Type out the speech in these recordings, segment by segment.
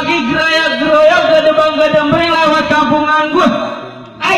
lagi geroyak-geroyak gadebang-gadem bering lewat kampungan gua.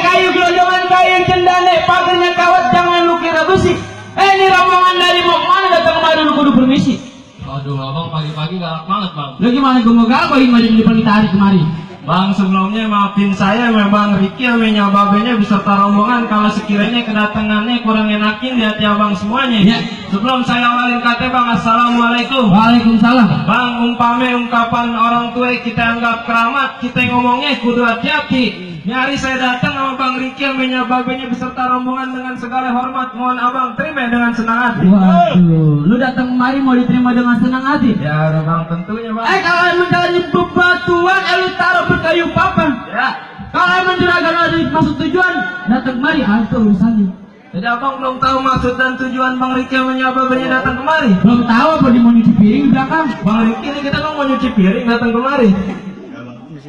Kayu gelondongan kayu cendane pagernya kawat jangan lu kira besi. Ini rombongan dari mau mana datang kemari lu kudu permisi. Aduh abang pagi-pagi galak banget bang. Lu gimana gua mau galak bagi mari dipanggil tarik kemari. Bang sebelumnya maafin saya memang Riki ame babenya beserta rombongan kalau sekiranya kedatangannya kurang enakin di hati abang semuanya. Ya. Sebelum saya awalin kata bang, assalamualaikum. Waalaikumsalam. Bang umpame ungkapan orang tua kita anggap keramat, kita ngomongnya kudu hati-hati. Nyari saya datang sama Bang Riki ame babenya beserta rombongan dengan segala hormat, mohon abang terima dengan senang hati. Waduh, lu datang kemari mau diterima dengan senang hati. Ya udah bang tentunya bang. Kalau emang dari bebatuan, lu taruh berkayu papan. Ya. Kalau emang juragan ada maksud tujuan, datang kemari, itu urusannya. Jadi abang belum tahu maksud dan tujuan Bang Riki babenya datang kemari. Belum tahu apa di mau nyuci piring di belakang. Bang Riki ini kita kan mau nyuci piring datang kemari.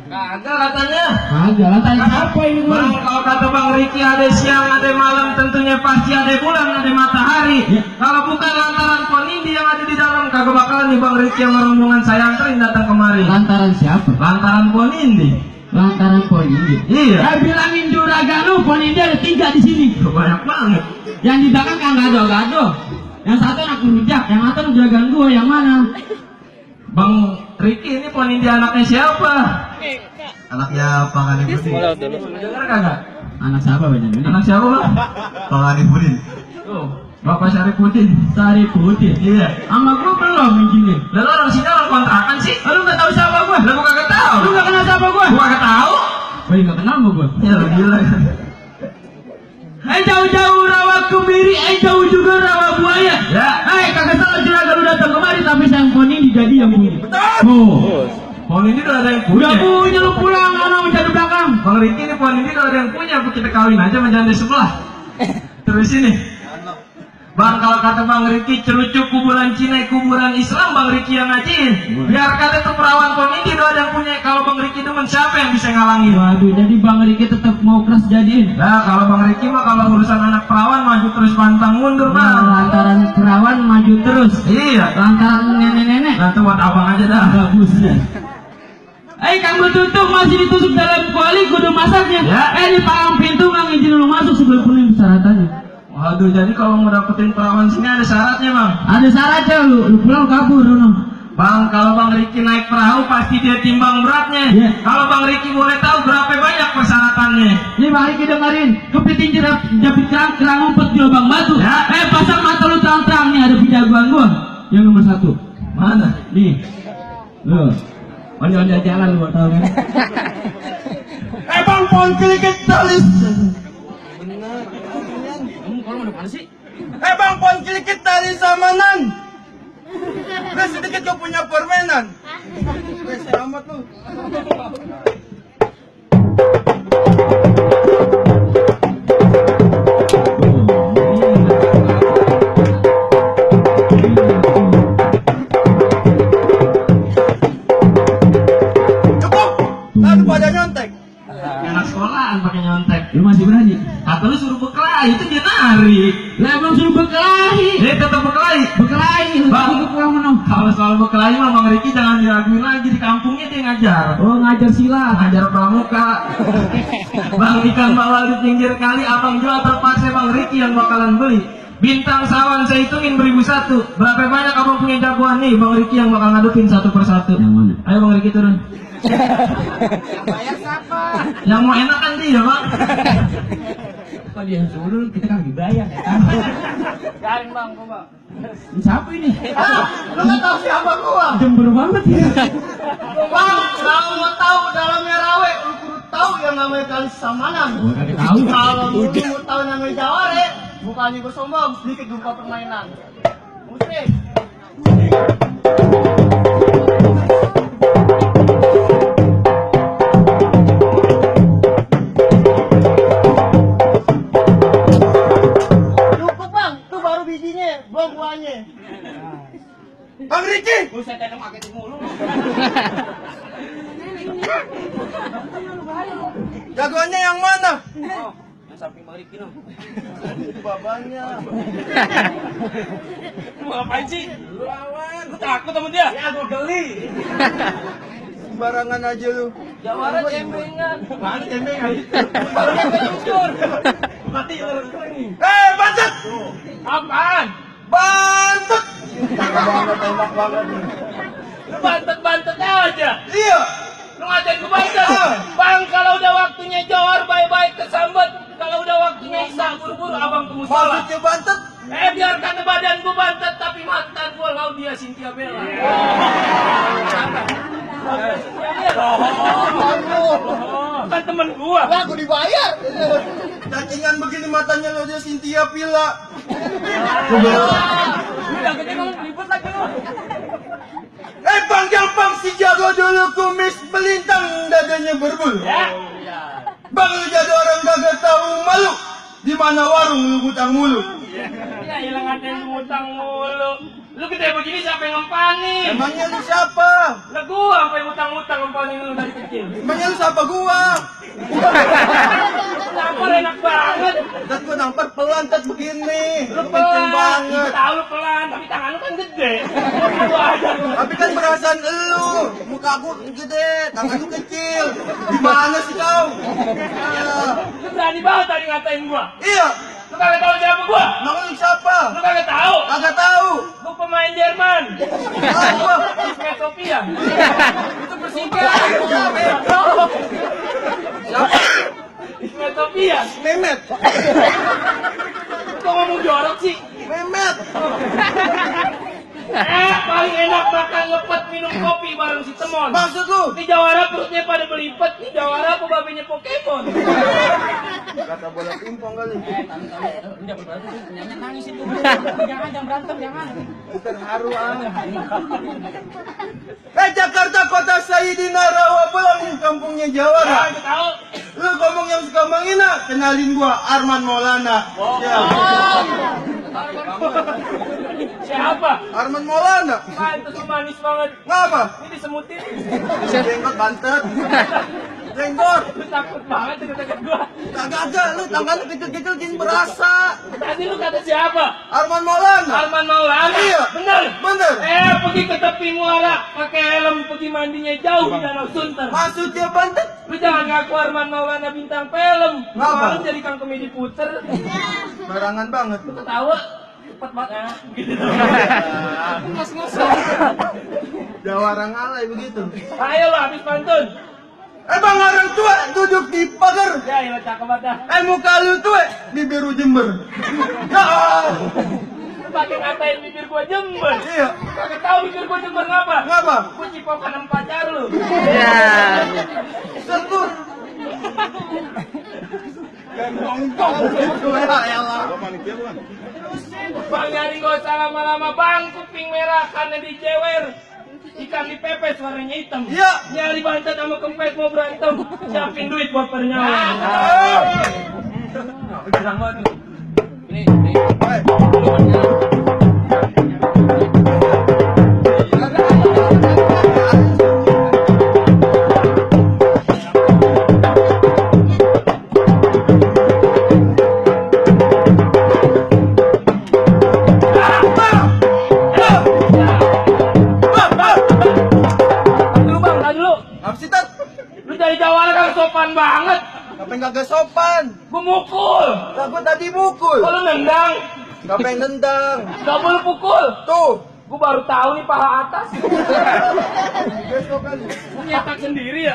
Kagak katanya. Kagak, lantai apa ini Bang, bang? kalau kata Bang Riki ada siang, ada malam, tentunya pasti ada bulan, ada matahari. Ya. Kalau bukan lantaran Ponindi yang ada di dalam, kagak bakalan nih Bang Riki yang rombongan saya anterin datang kemari. Lantaran siapa? Lantaran Ponindi. Lantaran poin ini. Iya. Saya bilangin juragan lu, poin ini ada 3 di sini. Banyak banget. Yang di belakang kan gado-gado. Yang satu anak rujak, yang satu juragan gua, yang mana? Bang Riki ini Ponindi anaknya siapa? Anaknya Pangani Budin. Dengar kagak? Anak siapa banyak ini? Anak siapa Bang? Pangani Budin. Tuh, Bapak Syarifuddin. Syarifuddin. Iya. Sama gua belum izinin. Lalu orang sini orang kontrakan sih. Lu nggak tahu siapa gua? Lah gua kagak tahu. Lu nggak kenal siapa gua? Gua kagak tahu. Oh, nggak kenal sama gua. Ya lu gila. Jauh-jauh rawa kemiri, jauh juga rawa buaya. Ya. Kagak salah juragan lu datang kemari, tapi sayang poni jadi yang punya. Oh. Pohon ini udah ada yang Udah punya. punya lu pulang, mana mencari belakang. Bang Riki ini pohon ini udah ada yang punya. Kita kawin aja sama janda sebelah. Terus ini. Bang kalau kata Bang Riki cerucuk kuburan Cina, kuburan Islam Bang Riki yang ngajiin. Biar kata tuh perawan pohon ini udah ada yang punya. Kalau Bang Riki demen siapa yang bisa ngalangin? Waduh, jadi Bang Riki tetap mau keras jadiin. Nah kalau Bang Riki mah kalau urusan anak perawan maju terus pantang mundur Bang. Lantaran perawan maju terus. Iya. Lantaran nenek-nenek. Nah tuh buat abang aja dah. Bagus ya. Kang tutup masih ditusuk dalam kuali kudu masaknya. Ya. Di palang pintu nggak ngizinin lu masuk sebelum penuhi persyaratannya. Waduh jadi kalau mau dapetin perawan sini ada syaratnya Bang. Ada syaratnya lu pulang kabur lu. Bang kalau Bang Riki naik perahu pasti dia timbang beratnya. Ya. Kalau Bang Riki boleh tahu berapa banyak persyaratannya? Nih Bang Riki dengerin, kepiting jepit kerang ngumpet di lubang batu. Ya. Pasang mata lu terang-terang nih ada pijaguan gua. Yang nomor 1. Mana? Nih. Lu. Onde-onde jalan lu tau kan? Bang pohon kelikit talis. Kamu kalau mau depan sih? Bang pohon kelikit tali samanan. Udah sedikit kau punya permainan. Selamat lu. Cukup. Lalu pada nyontek. Anak sekolahan pakai nyontek. Lu masih berani? Kata lu suruh berkelahi itu dia nari. Lah emang suruh berkelahi. Dia tetap berkelahi. Berkelahi lu Bang. tadi pulang menang. Kalau soal berkelahi mah Bang Riki jangan diraguin lagi di kampungnya dia ngajar. Oh ngajar silat. Ngajar pramuka. Bang ikan bawal di pinggir kali abang jual terpaksa Bang Riki yang bakalan beli. Bintang sawan saya hitungin 1001. Berapa banyak abang punya jagoan nih Bang Riki yang bakal ngadepin satu persatu. Yang mana? Ayo Bang Riki turun. Bayar siapa? Yang mau enak kan dia Bang. Kok dia yang suruh kita kan dibayar ya kan? Garing bang, coba. Ini siapa ini? Lu nggak tahu siapa gua? Jember banget ya. Bang, kalau mau tahu dalamnya rawe, lu kudu tahu yang namanya kali samanan. Gua kagak tahu. Kalau lu mau tahu namanya jaware, bukannya gua sombong, sedikit gua permainan. Musik. Cukup bang, itu baru bijinya, belum buahnya. Bang Riki! Buset ada pakai mulu. Jagoannya yang mana? Yang samping Bang Riki no. Babanya. Lu ngapain sih? Lu lawan, lu takut sama dia? Ya gua geli. Sembarangan aja lu. Jawara cembengan. Mana cembengan itu? Barangnya jujur. Mati orang ini. Bantut! Apaan? Bantut! Tembak banget. Lu bantet-bantet aja. Iya. Lu ngajain gue bantet. Bang, kalau udah waktunya johor, bye-bye kesambet. Kalau udah waktunya isya, buru-buru abang ke musola. Maksudnya bantut? Biarkan badan gue bantet, tapi mantan gue Laudia Cynthia Bella. Kan temen gua. Lah, gue dibayar. Cacingan begini matanya lo dia Cynthia Pila. Udah gede banget ribut lagi lu. Panggil Bang si jago dulu kumis belintang dadanya berbulu. Ya. Bang lu jadi orang kagak tahu malu. Di mana warung lu hutang mulu. Ya hilang ada yang ngutang mulu. Lu gede begini siapa yang ngempanin? Emangnya lu siapa? Lah gua apa yang ngutang-ngutang ngempanin lu dari kecil. Emangnya lu siapa gua? Nampar enak banget. Dan gua nampar pelan tet begini. Lu kenceng pelan. banget. Tahu lu pelan, tapi tangan lu kan gede. Gua aja lu. Tapi kan perasaan elu, muka aku gede, tangan lu kecil. Gimana sih kau? Iya. Lu berani banget tadi ngatain gua. Iya. Lu kagak tahu siapa gua? Emang lu siapa? Lu kagak tahu? Kagak tahu. Gua pemain Jerman. Apa? Ismet Sofia. Itu Persija. Siapa? Ismet Sofia. Memet. Kok ngomong jorok sih? Memet. Paling enak makan ngepet minum kopi bareng si Temon. Maksud lu? Di Jawara perutnya pada belipet, di Jawara apa babinya Pokemon. Kata bola pingpong kali. Jangan nangis itu. Jangan berantem, jangan. Terharu Jakarta kota Sayyidina Rawa pulang kampungnya Jawara. Nah, tahu. Lu ngomong yang suka menghina, kenalin gua Arman Maulana. Ya. Siapa? Arman Maulana. Pantes lu manis banget. Ngapa? Ini disemutin. Jenggot bantet. Jenggot. Lu takut banget deket-deket gua. Kagak, lu tangan lu kecil-kecil gini berasa. Tadi lu kata siapa? Arman Maulana. Arman Maulana. Iya. Bener. Bener. Pergi ke tepi muara, pakai helm, pergi mandinya jauh di Danau Sunter. Maksudnya bantet? Lu jangan ngaku Arman Maulana bintang film. Ngapa? Malu jadi kang komedi puter. Barangan banget. Lu ketawa, cepet banget. Gitu. Ngos-ngos. Jawara ngalai begitu. Ayo lo habis pantun. Bang orang tua duduk di pagar. Ya, ilah cakep banget. Muka lu tuh bibir Jember. Ya. Lu pakai ngatain bibir gua Jember. Iya. Kagak tahu bibir gua Jember ngapa? Ngapa? Gua cipokan sama pacar lu. Sentuh. Gantong gitu ya Allah. Bang nyari gak usah lama-lama bang, kuping merah karena dijewer. Ikan dipepes warnanya hitam. Iya. Nyari bantet sama kempes mau berantem. Siapin duit buat pernyawa. Gerang banget. Ini. Sopan banget. Apa yang kagak sopan? Gua mukul. Lah gua tadi mukul. Kalau nendang. Siapa yang nendang? Gak boleh pukul. Tuh. Gua baru tahu nih paha atas. Besok kali. Gua nyetak sendiri ya.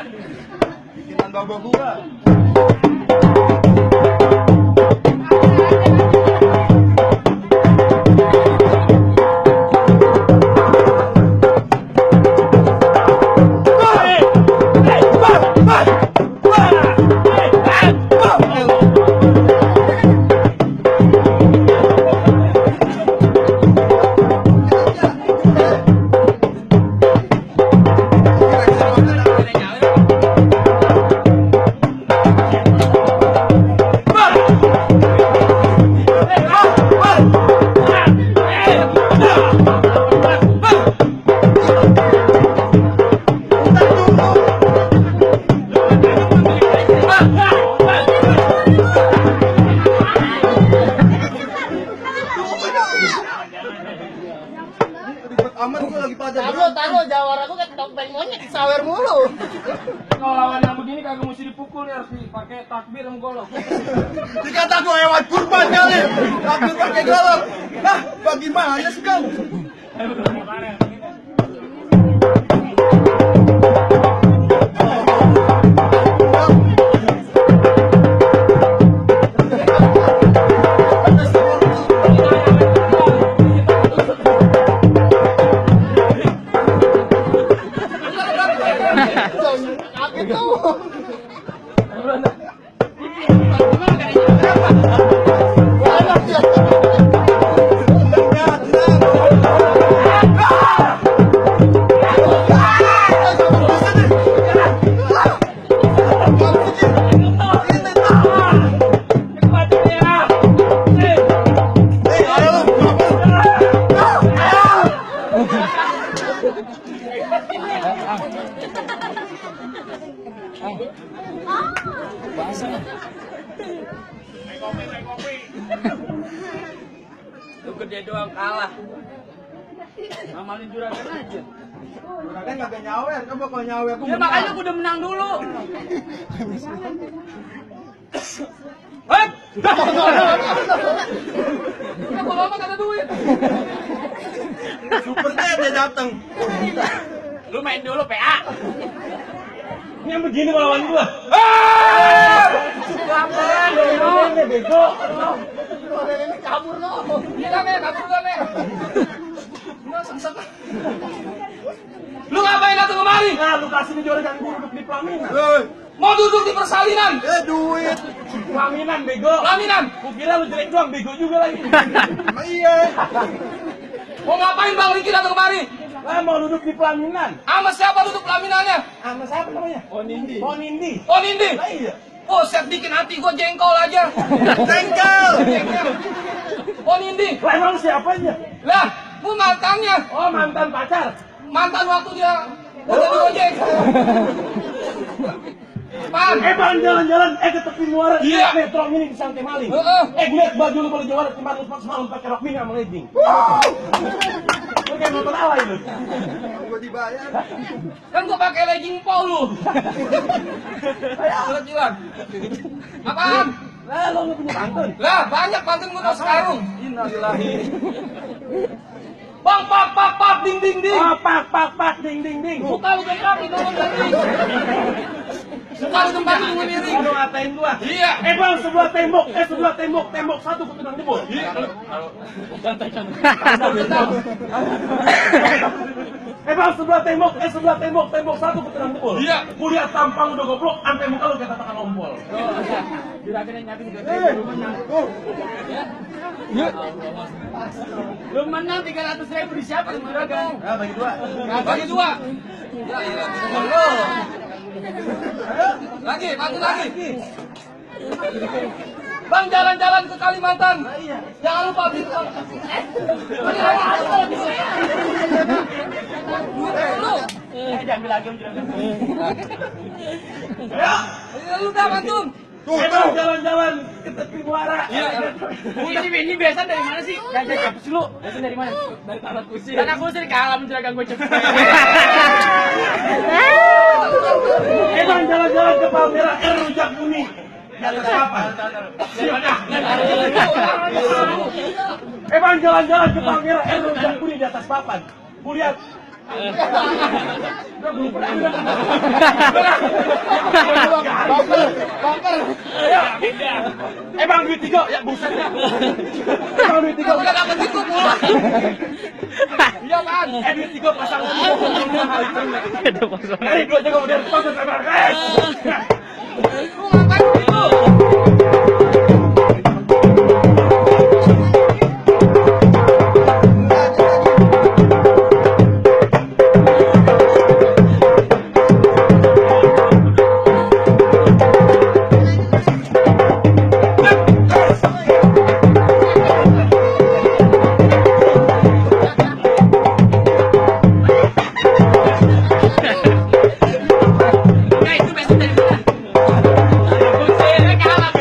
Bikinan bapak gua. pada Taruh jawara aku kayak topeng monyet sawer mulu. Kalau lawan yang begini kagak mesti dipukul nih, harus dipakai takbir sama golok. Dikata gua hewan kurban kali. Takbir pakai golok. Hah, bagaimana sih kau? Kaget tuh. Lu gede doang kalah. Amalin juragan aja. Juragan kagak nyawer, coba kalau nyawer gua. Ya makanya gua udah menang dulu. Hei! Kenapa lama gak ada duit? Super dia datang. Lu main dulu PA. Ini yang begini kalau lawan gua. Gampang dulu. Ini bego. Ini kabur lo. Iya kabur gak me? Nggak sesek. Lu ngapain datang kemari? Nah, lu kasih nih juragan gua duduk di pelaminan. Mau duduk di persalinan? Duit. Pelaminan bego. Pelaminan? Gua kira lu jelek doang, bego juga lagi. Iya. Mau ngapain Bang Riki datang kemari? Lah mau duduk di pelaminan. Sama siapa duduk pelaminannya? Sama siapa namanya? Oh Nindi. Oh Nindi. Oh Nindi. Lah iya. Oh set bikin hati gua jengkol aja. Tengkel. Oh Nindi. Lah emang siapanya? Lah, gua mantannya. Oh mantan pacar. Mantan waktu dia jadi ojek. Pan. Bang jalan-jalan, ke tepi muara. Iya. Metro mini di Santai Maling. Heeh. Gue liat baju lu kalau Jawa tempat lu semalam pakai rok mini sama legging. Lu kayak nonton ala itu. Gua dibayar. Kan gua pakai legging polo. Ayo, jilat. Apaan? Lah lu nggak punya pantun. Lah, banyak pantun gua tuh sekarung. Innalillahi. Bang, pak, ding, ding, ding. Oh pak, ding ding ding. Muka lu gempak, itu lu miring. Muka lu gempak, itu lu miring. Lu ngatain gua? Iya. Bang sebelah tembok satu ku tenang jebol. Iya. Santai. Bang sebelah tembok satu ku tenang jebol. Iya. Kuliah tampang udah goblok, sampai muka lu kayak tatakan ompol. Juragan yang nyakin juga. Lu menang 300.000 di siapa lu juragan? Ah, bagi dua. Bagi dua. Ya, iya. Lagi, pantun lagi. Bang jalan-jalan ke Kalimantan. Jangan lupa beli. Jangan lagi om juragan. Lu dah pantun. Bang jalan-jalan ke tepi muara. Ini biasa dari mana sih? Jangan apa sih lu? Biasa dari mana? Dari tanah kusir. Tanah kusir kalah menjuragan gue cepet. Bang jalan-jalan ke Palmera rujak kuning. Di atas papan. Bang jalan-jalan ke Palmera rujak kuning di atas papan. Kulihat. Bang duit 3 ya buset ya. Bang duit 3 Udah dapet itu pulang. Iya kan? duit 3 pasang. Ini gua jaga udah pasang kamera. Lu ngapain itu? Nah itu biasa dari mana? Kusir kalah.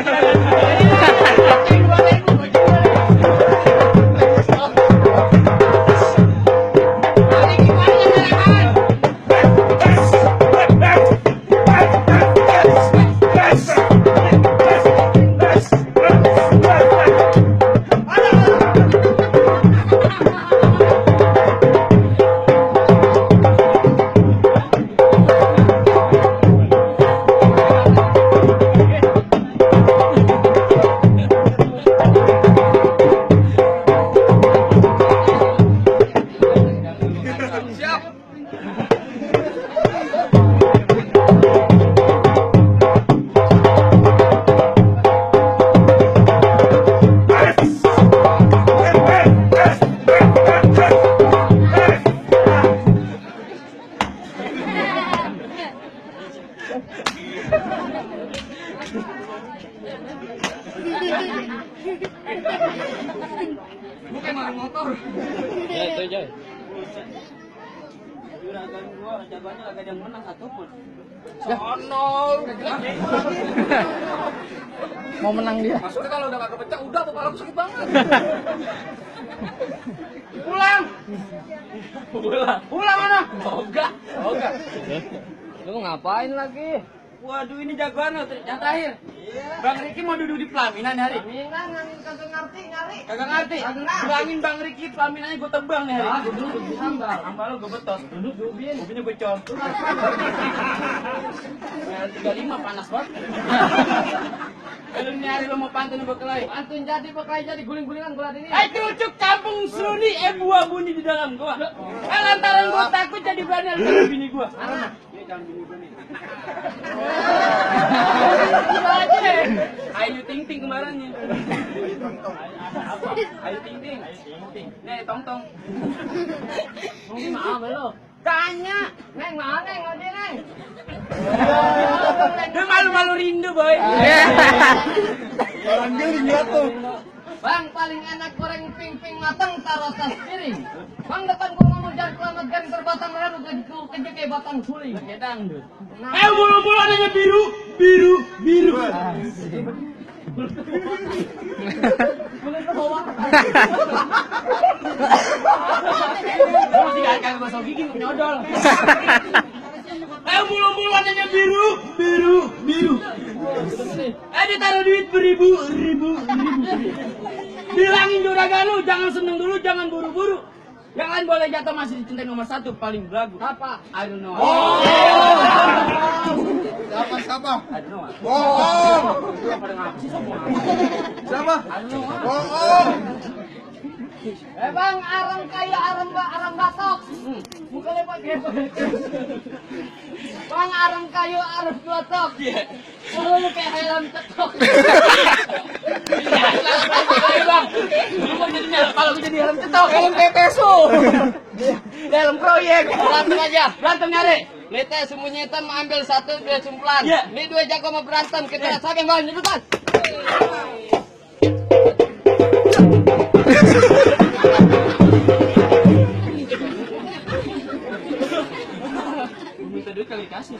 naik motor. Ya itu aja. Juragan gua jagoannya agak yang menang satu pun. Sono. Mau menang dia. Maksudnya kalau udah gak kepecah, udah kepala aku sakit banget. Pulang. Pulang mana? Enggak. Lu ngapain lagi? Waduh ini jagoan lo yang terakhir. Bang Riki mau duduk di pelaminan hari. Minang yang kagak ngerti nyari. Kagak ngerti. Bilangin Bang Riki pelaminannya gue tebang nih hari. Gue duduk di sambal. Sambal lo gue betos. Duduk di ubin. Ubinnya gue col. 35 panas banget. Kalau ini hari lo mau pantun berkelahi. Pantun jadi berkelahi jadi guling-gulingan gua ini. Cucuk kampung seruni buah bunyi di dalam gua. Lantaran gua takut jadi berani sama bini gua. Mana? Ini jangan bini gua nih. Ayu Ting Ting kemarinnya. Ayu Ting Ting. Nih tong. Maaf lo. Tanya. Neng mana neng ngode neng? Lu malu-malu rindu boy. Orang giling ya tuh. Bang paling enak goreng ping-ping matang taruh tas piring. Bang depan gua ngomong jangan kelamat garing terbatang lalu kejuk kayak batang suling. Gedang tuh. Bulu-bulu adanya biru. Boleh ke bawah. Lu sih kagak gosok gigi nyodol. Bulu-bulu adanya biru. Ditaruh duit beribu. Bilangin juragan lu jangan seneng dulu, jangan buru-buru. Yang lain boleh jatuh masih dicintai nomor 1 paling belagu. Apa? I don't know. Siapa? I don't know. Bohong. Pada ngapa sih semua? Siapa? I don't know. Bohong. Bang arang kaya arang batok. Muka lepas gitu. Bang arang kayu arang batok. Lu kayak helm cetok. Bang, lu mau jadi kalau gue jadi helm cetok, helm pepesu. Helm proyek. Berantem aja. Berantem nyari. Lete semuanya hitam ambil satu dua cumpulan. Iya. Ini dua jago mau berantem kita saking bang dudukan. Minta duit kali kasih.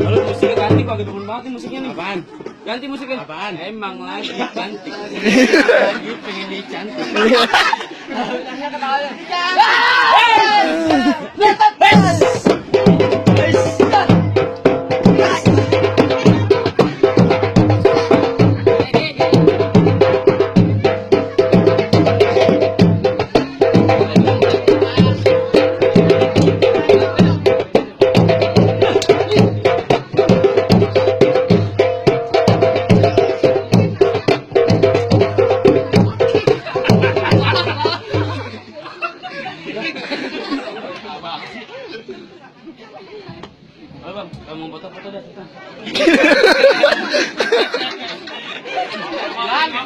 Kalau musiknya ganti kok demen banget nih musiknya nih. Apaan? Ganti musiknya. Apaan? Emang lagi cantik. Lagi pengen dicantik. Tanya ketawanya. Halo bang, kamu mau foto-foto dah kita.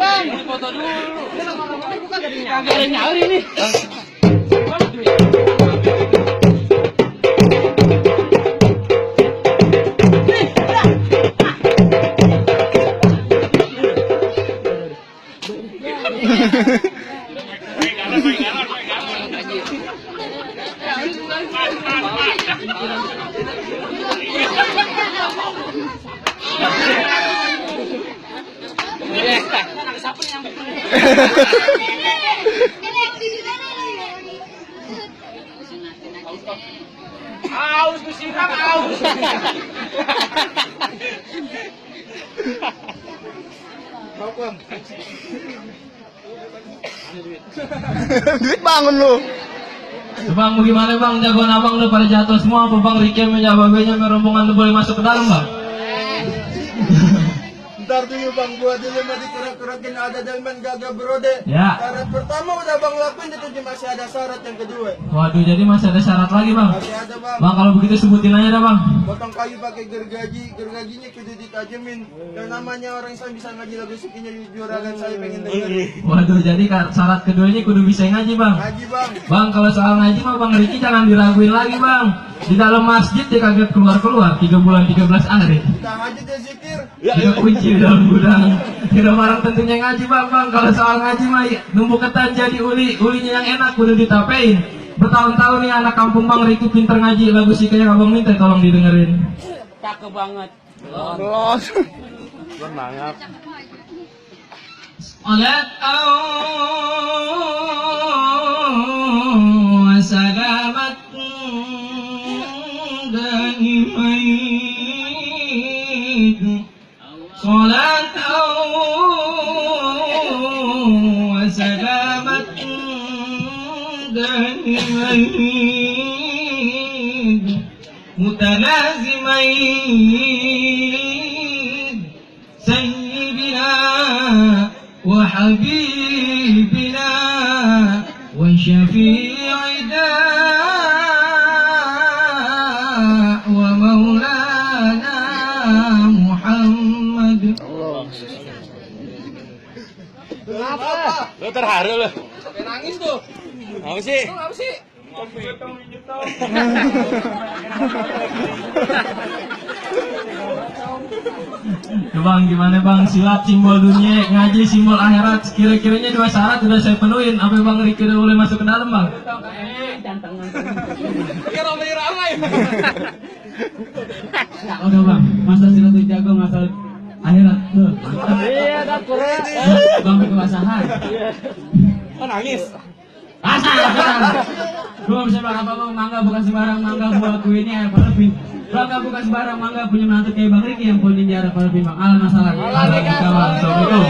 Bang, foto dulu. Kagak ada nyari nih. Aus kusiram aus. Duit bangun lu. Bang, bagaimana bang? Jagoan abang udah pada jatuh semua. Apa bang Riki menjawabnya rombongan boleh masuk ke dalam bang? Ntar dulu bang, buat dulu mah dikurak-kurakin ada delman gagah brode. Ya. Syarat pertama udah bang lakuin, itu masih ada syarat yang kedua. Waduh, jadi masih ada syarat lagi bang. Masih ada bang. Bang kalau begitu sebutin aja dah bang. Potong kayu pakai gergajinya kudu ditajemin. Dan namanya orang saya bisa ngaji lagu sukinya juragan saya pengen dengerin. Waduh, jadi syarat keduanya kudu bisa ngaji bang. Ngaji bang. Bang kalau soal ngaji mah bang Riki jangan diraguin lagi bang. Di dalam masjid dia kaget keluar 3 bulan 13 hari. Kita haji dan zikir. Dia kunci di dalam gudang. Tidak barang tentunya ngaji bang. Kalau soal ngaji mah numbu ketan jadi ulinya yang enak kudu ditapein. Bertahun-tahun nih anak kampung bang Riki pinter ngaji, lagu sikanya abang minta tolong didengerin. Cakep banget. Los. Salat wa salamat daimain. Salat wa salamat daimain mutalazimain sayyidina wa habibina wa syafi'ina wa maulana Muhammad. Lo terharu lo. Sampai nangis tuh. Apa sih? Lu apa sih? Bang, gimana bang? Silat simbol dunia, ngaji simbol akhirat. Kira-kiranya 2 syarat udah saya penuhin. Apa bang Riki udah boleh masuk ke dalam bang? Kayak ramai-ramai. Udah bang, masa silat itu jago, masa akhirat tuh. Iya, dapur. Bang kekuasaan. Oh nangis. Asal. Gua bisa bilang apa bang? Mangga bukan sembarang mangga buat gue ini air parfum. Mangga bukan sembarang mangga punya menantu kayak Bang Riki yang punya di air parfum bang. Masalah. Assalamualaikum.